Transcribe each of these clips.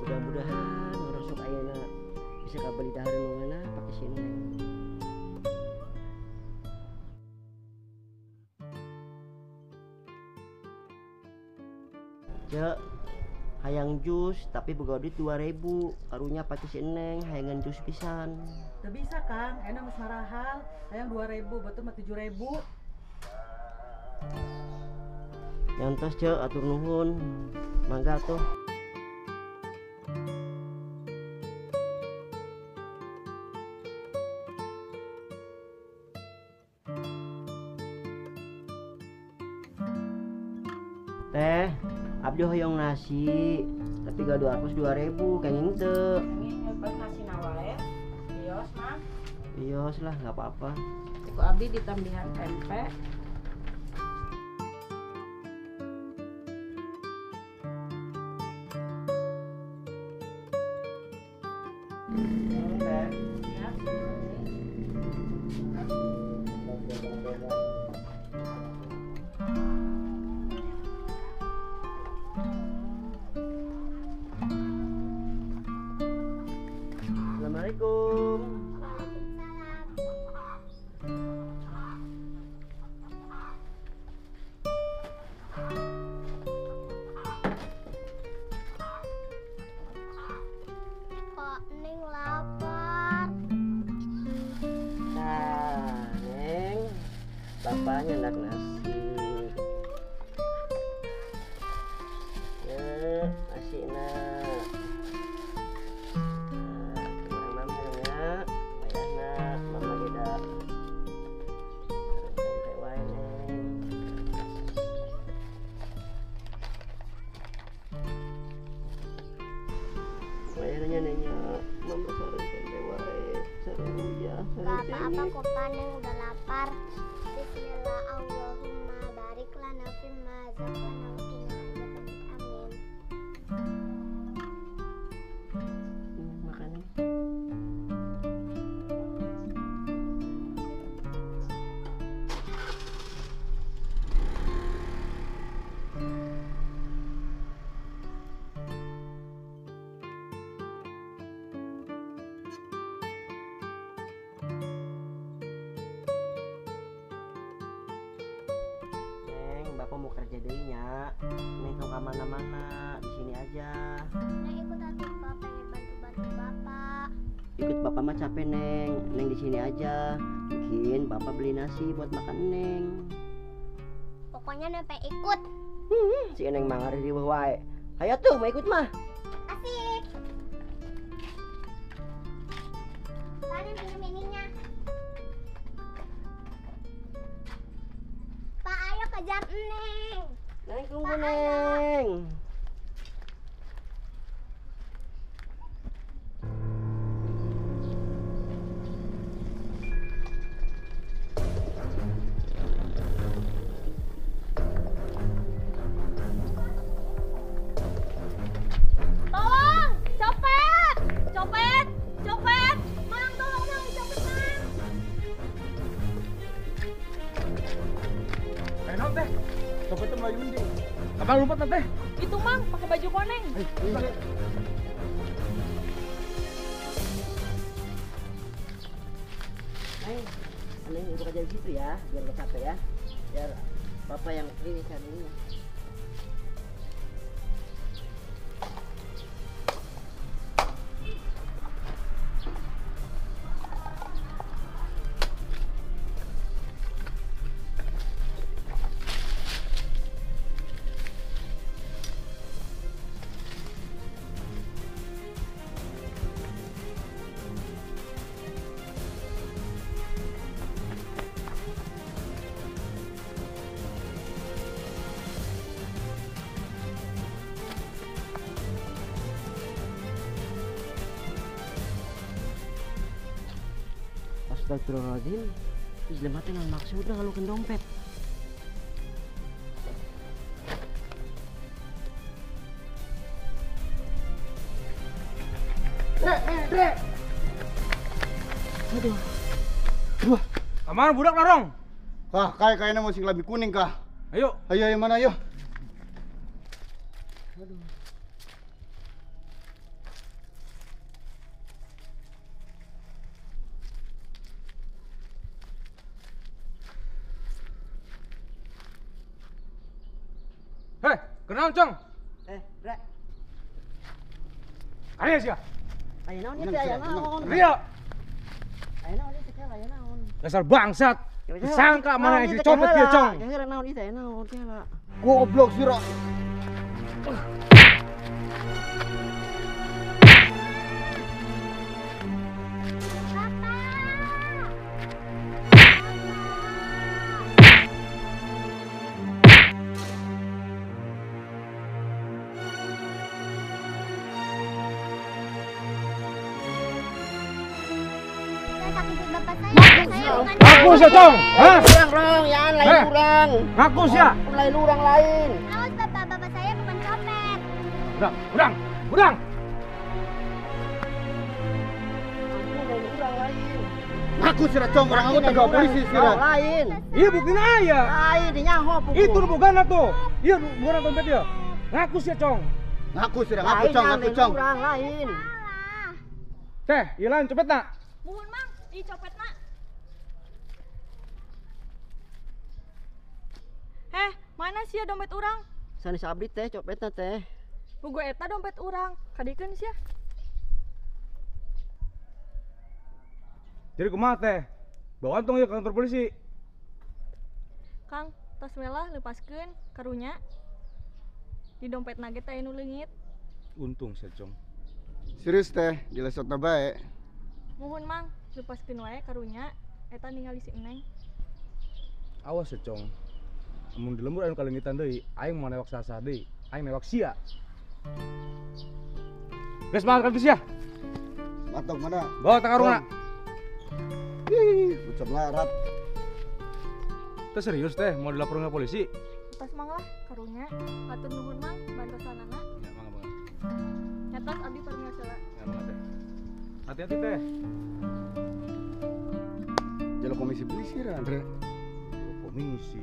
Mudah-mudahan ngerosok ayeuna bisa kabeli dahareun nu ngeunah pake si Neng. Cek, hayang jus tapi boga duit 2000, karunya pake si Neng hayangan jus pisan. Teu bisa Kang, ayeuna geus marahal, hayang 2000, batur mah 7000. Nyantos Cek, atur nuhun. Mangga tuh. Teh, abdi hoyong nasi, tapi gaduh arpus 2000, kenging teu. Kenging nasi wae. Bios mah. Bios lah, nggak apa-apa. Ku abdi ditambihan tempe. Teh. Ya. Assalamualaikum. Waalaikumsalam. Kok Neng lapar? Nah, Neng, bapaknya ndak nasi. Ya, nasi nak. Nanya mama sareng tempe wae, sareng uyah, sareng Gak apa-apa kok Pak, Neng udah lapar. Bismillah, Allahumma barik lana fimma razaqtana wa qina adzabannar. Amin. Makan. Neng, bapak mau kerja deui nya. Neng tong ka mana-mana, di sini aja. Neng ikut atuh Pak, pengen bantu-bantu bapak. Ikut bapak mah capek Neng. Neng di sini aja. Mungkin bapak beli nasi buat makan Neng. Pokoknya Neng pengen ikut. Si Neng mah ngariweuh wae. Hayo tuh mau ikut mah. Asik. Pak, Neng pinjam ininya. Pak, ayo kejar Neng. Neng tunggu Neng. teh. Copetnya melayu ndi. Abang lompat teh. Itu Mang, pakai baju koneng. Neng, Neng ibu kerja di situ ya, biar nggak capek ya. Biar bapak yang ini carinya. Astagfirullahaladzim, jelema teh naon maksudna ngalukeun dompet. Dre. Aduh. Wah, kamana budak larong? Kah, kayaknya mau sing lebih kuning kah? Ayo. Ayo, ayo mana ayo? Aduh. Hei, kenal Cong? Dre. Aya sia. Aya naon ieu teh, aya naon? Ria. Aya naon ieu teh, aya naon? Dasar bangsat. Disangka mana yang dicopet dia, Cong. Kira naon ieu teh, aya naon kira. Goblok sira. Ngaku sia, Cong. Hah? Urang, ya lain urang. Ngaku sia. Lain urang lain. Awas bapak, bapak saya bukan copet. Urang, urang, urang. Urang lain. Ngaku sia, Cong. Urang aku tegak polisi sia. Lain. Iya buktina aya. Lain dinyaho pugu. Itu bukan atuh. Iya bukan dompet dia. Ngaku sia, Cong. Ngaku sia, ngaku Cong, ngaku Cong. Urang lain. Teh, ieu lain copet na? Muhun Mang, ieu copet na. Mana sia dompet urang? Sanes abdi teh copetna teh. Pugu eta dompet urang, kadikeun sia. Jadi kumaha teh? Bawa tong ieu ke kantor polisi. Kang, tas welah lepaskeun karunya. Di dompet nage teh nu leungit. Untung sia, Cong. Serius teh, dilesotna bae. Muhun Mang, lepaskeun wae karunya. Eta ningali si Neng. Awas ya, Cong. Mun di lembur anu kaleungitan deui, aing mau newak sasah deui, aing newak sia. Geus makan kan sia. Matok mana? Bawa takarungna. Ih, bocah melarat. Teh serius teh mau dilaporin ke polisi? Tas Mang lah karunya. Hatur nuhun Mang bantosanana. Ya, mangga mangga. Nyatos abdi permios heula. Ya mangga teh. Hati-hati teh. Jalo komisi polisi ra, Andre. Komisi.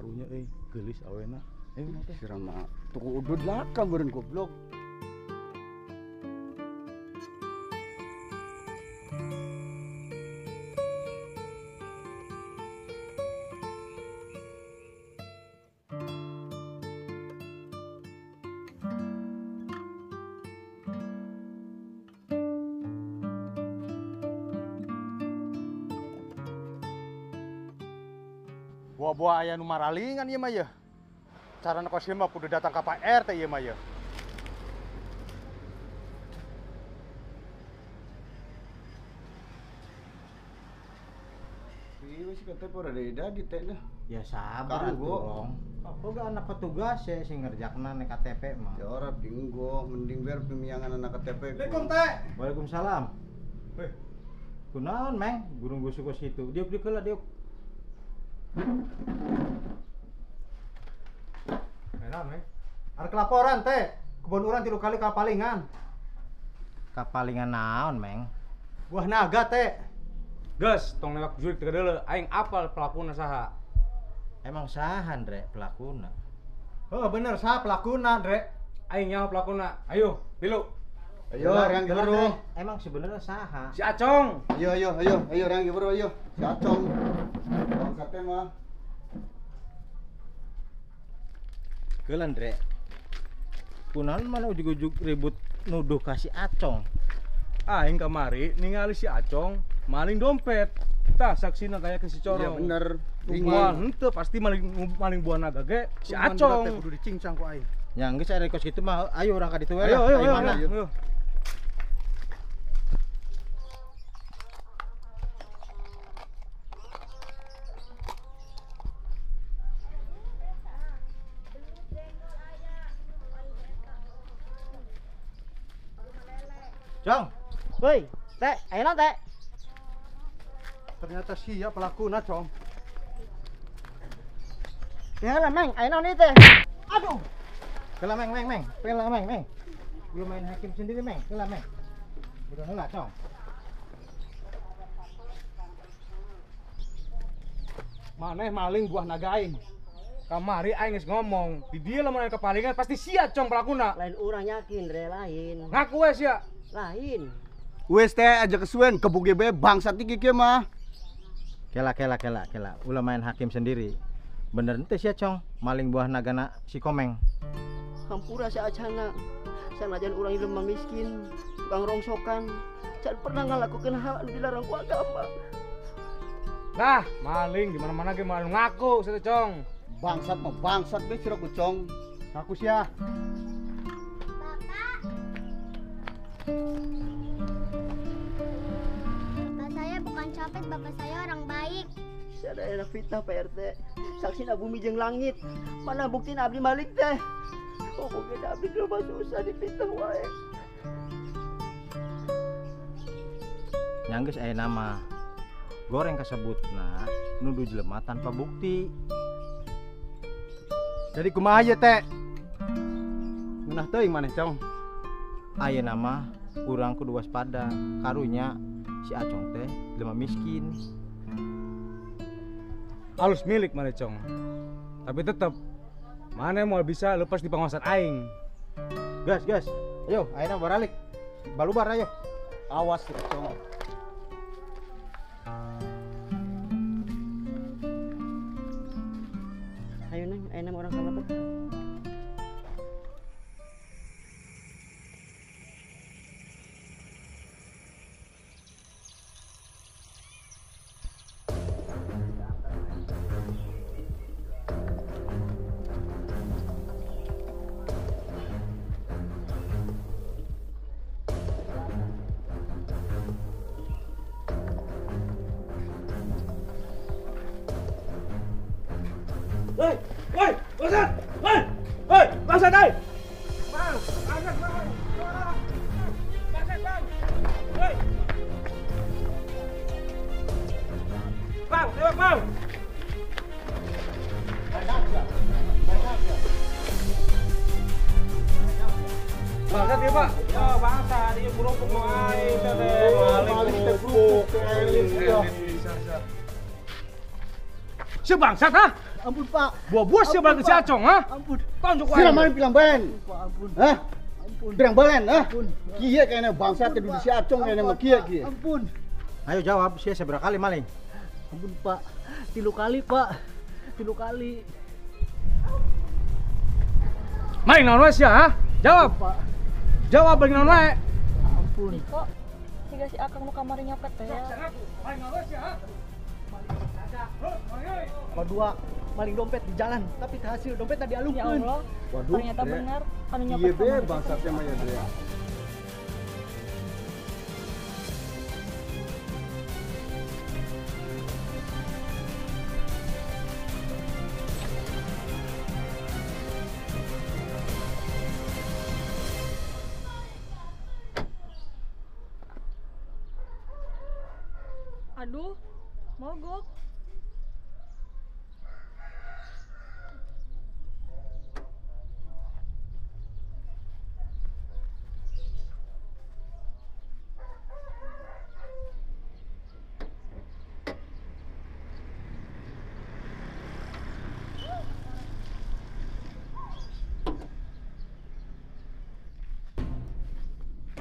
Karunya geulis awena. Sira mah tuku udud laka meureun goblok. Buah-buah aya nu maralingan ieu mah yeuh. Carana kos ieu mah kudu datang ka Pak RT ieu mah yeuh. Ieu sih kata pora deda di teh dah. Ya sabar atuh, Rong. Aku gak anak petugas ya sing ngerjakna nek KTP mah. Ya ora binggo, mending biar pemiangan anak KTP. Waalaikumsalam teh. Waalaikumsalam. Heh. Kunaon, Meng? Burung gusuk kos kitu. Diuk diuk heula, diuk. Enak, Meng. Arek laporan teh, kebon urang 3 kali kapalingan. Kapalingan naon, Meng? Buah naga teh. Geus, tong lewat jurik teu deuleu, aing apal pelakuna saha. Emang saha, Andre, pelakuna? Oh, bener saha pelakuna, Andre. Aing nyaho pelakuna. Ayo, pilu. Ayo, orang bro. Emang sebenarnya saha? Si Acong. Ayo, ayo, ayo, ayo orang bro, ayo. Si Acong. Bangsatnya mah. Kelan, Dre. Kunaon mana ujug-ujug ribut nuduh ka si Acong? Aing kamari ningali si Acong maling dompet. Tah saksina kayak ke si Corong. Iya bener. Wah, henteu pasti maling maling buah naga ge si Acong. Kudu dicincang ku aing. Ya geus ari kos kitu mah ayo urang ka ditu we. Ayo, ayo, ayo, ayo, ayo. Cong. Woi, Teh, ayo naon, Teh? Ternyata sia pelakuna, Cong. Ya lah, Meng, ayo naon ieu teh? Aduh. Kela meng meng meng, kela meng meng. Belum main hakim sendiri meng, kela meng. Udah heula, Cong. Maneh maling buah naga aing. Kamari aing geus ngomong, di dieu lamun aya kepalingan pasti sia Cong pelakuna. Lain urang yakin, Dre, lain. Ngaku we sia. Lain. Wes teh aja kesuwen gebuk ge bangsat iki kieu mah. Kela kela kela kela, ulah main hakim sendiri. Bener ente sia, Cong, maling buah nagana si Komeng. Hampura si Acana. Sanajan urang hidup mah miskin, tukang rongsokan. Can pernah ngalakukeun hal anu dilarang ku agama. Lah, maling di mana-mana ge maling ngaku sia teh, Cong. Bangsat mah bangsat be sira ku Cong. Ngaku sia. Bapak. Bapak saya bukan copet, bapak saya orang baik. Sadayana fitnah Pak RT. Saksina bumi jeung langit. Mana buktina abdi malik teh? Oh, mungkin abdi rumah susah difitnah wae. Yang geus aya nama. Goreng kasebutna nuduh jelema tanpa bukti. Jadi kumaha ieu teh? Ngeunah teuing maneh, Cong. Aya nama urang kudu waspada. Karunya si Acong teh jelema miskin. Halus milik maneh, Cong. Tapi tetep maneh mau bisa lepas di pengawasan aing. Gas, gas. Ayo, ayeuna baralik. Balubar ayo. Awas ya, Cong. Ayo neng, ayo neng orang kalebet. Woi, woi, bangsat! Woi, woi, bangsat, woi! Bang, bangsat, bang! Bangsat, bang! Woi! Bang, tembak, bang! Bangsat ya, Pak? Oh, bangsat, ini kerupuk mau aing, teh. Maling kerupuk, Si bangsat, ha? Ampun, Pak. Buah-buah siapa balik si Acong, ha? Ampun. Tonjok Sira maling bilang balen. Ampun. Hah? Ampun. Pirang balen, hah? Kieu kayaknya bangsat teh si Acong kayaknya mah kieu kieu. Ampun. Ayo jawab, sia seberapa kali maling? Ampun, Pak. 3 kali, Pak. 3 kali. Maling naon wae sia, ha? Jawab. Pak. Jawab maling naon wae. Ampun. Kok siga si Akang nu kamari nyopet teh ya. Maling naon wae sia, ha? Sama 2 maling dompet di jalan, tapi hasil dompet tadi Ya alungkeun. Allah. Waduh, Ternyata Dre. bener anu nyopet Kieu be kamari teh. bangsatnya mah ya, Dre. Aduh, mogok.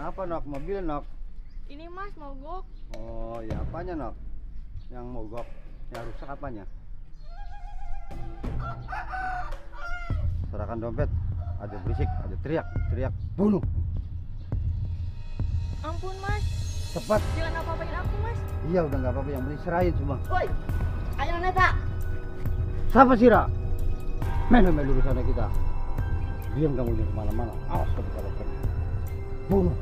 Kenapa Nok? Mobil Nok? Ini Mas, mogok. Oh ya, apanya Nok? Yang mogok, yang rusak apanya? Serahkan dompet, ada berisik, ada teriak, teriak, bunuh. Ampun Mas. Cepat. Jangan apa-apain aku Mas. Iya udah nggak apa-apa, yang penting serahin semua. Woi, ayo neta. Siapa sih Ra? Melu-melu urusannya kita. Diam kamu jangan kemana-mana. Awas kamu kalau pergi. Bunuh.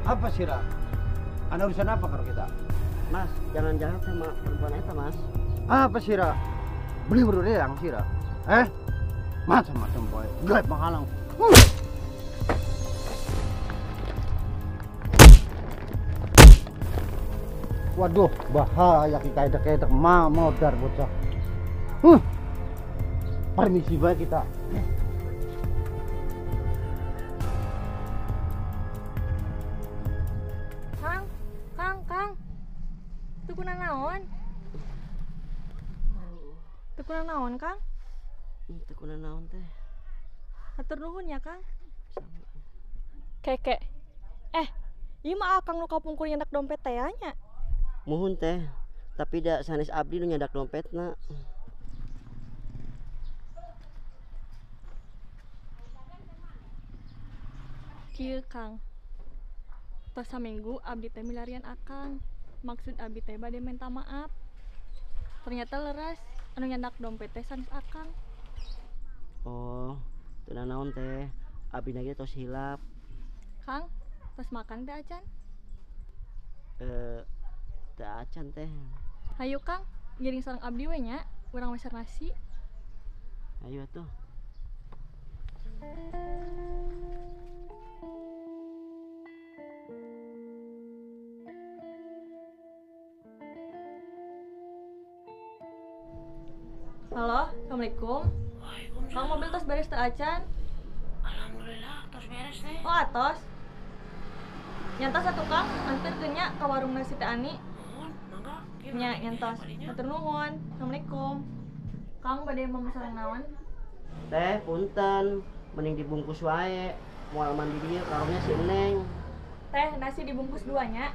Apa sih Ra? Ada urusan apa kalau kita? Mas, jangan jahat sama perempuan eta Mas. Apa sih Ra? Beli berdua yang sih Ra? Eh? Macam-macam boy. Gaib menghalang. Waduh, bahaya kita edek-edek modar bocah. Permisi baik kita. Kang, Kang, Kang. Tukuna naon? Tukuna naon, Kang? Tukuna naon teh? Hatur nuhun ya, Kang. Keke. Ieu mah Akang nu kapungkur nyandak dompet teh nya. Muhun teh, tapi da sanes abdi nu nyandak dompetna. Kieu Kang. Tos saminggu abdi teh milarian Akang. Maksud abdi teh bade minta maaf. Ternyata leres anu nyandak dompet teh sanes Akang. Oh, teu naon teh. Abdi na ge tos hilap. Kang, tos makan teh acan? Teu acan teh. Hayu Kang, ngiring sareng abdi we nya, urang meser nasi. Ayo atuh. Halo, Assalamualaikum. Waalaikumsalam. Kang, mobil tos beres teu acan? Alhamdulillah, tos beres teh. Oh, atos. Nyantos atuh Kang, anterkeun nya ka warung nasi Teh Ani. Nuhun, mangga. Nya, nyantos. Hatur nuhun. Assalamualaikum. Kang bade memesan naon? Teh, punten, mending dibungkus wae. Moal mandi dieu karomnya si Neng. Teh, nasi dibungkus dua nya.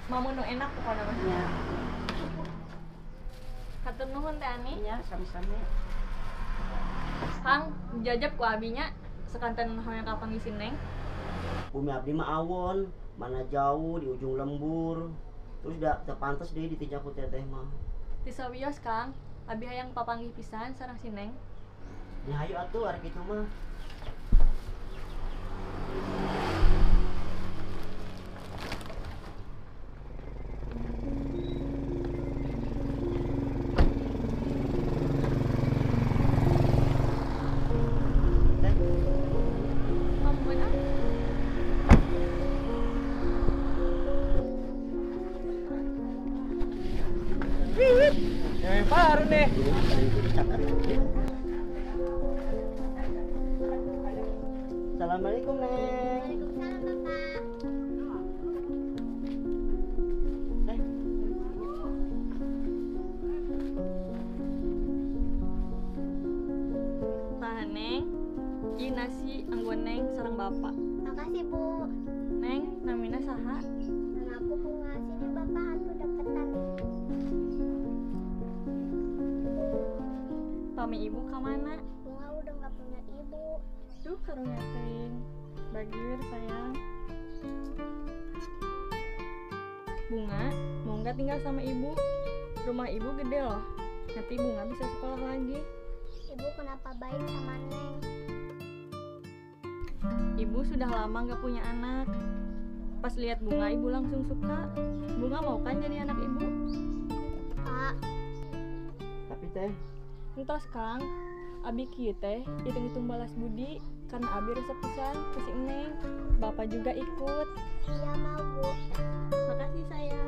Mamu nu enak pokona mah. Nya. Hatur nuhun Teh Ani. Nya, sami-sami. Kang, jajab ku abi nya sakanten hoyong kapanggih si Neng. Bumi abdi mah awon, mana jauh di ujung lembur. Terus da teu pantes deui ditinjak ku teteh mah. Teu sawios Kang, abi hayang papanggih pisan sareng si Neng. Ya hayu atuh ari kitu mah. Ampun ah. Yang baru nih. Assalamualaikum Neng. Waalaikumsalam Bapak. Teh. Tah Neng, ieu nasi anggo Neng sareng Bapak. Makasih Bu. Neng, namina saha? Nama aku Bunga. Sini Bapak atuh deketan. Pami ibu ka mana? Bunga udah nggak punya ibu. Duh, karunya teuing. Bageur sayang. Bunga, mau nggak tinggal sama ibu? Rumah ibu gede loh. Nanti Bunga bisa sekolah lagi. Ibu kenapa baik sama Neng? Ibu sudah lama nggak punya anak. Pas lihat Bunga, ibu langsung suka. Bunga mau kan jadi anak ibu? Pak. Tapi teh, Entos Kang, abi kieu teh hitung-hitung balas budi karena abi resep pisan ke si Neng. Bapak juga ikut. Iya mau Bu. Makasih sayang.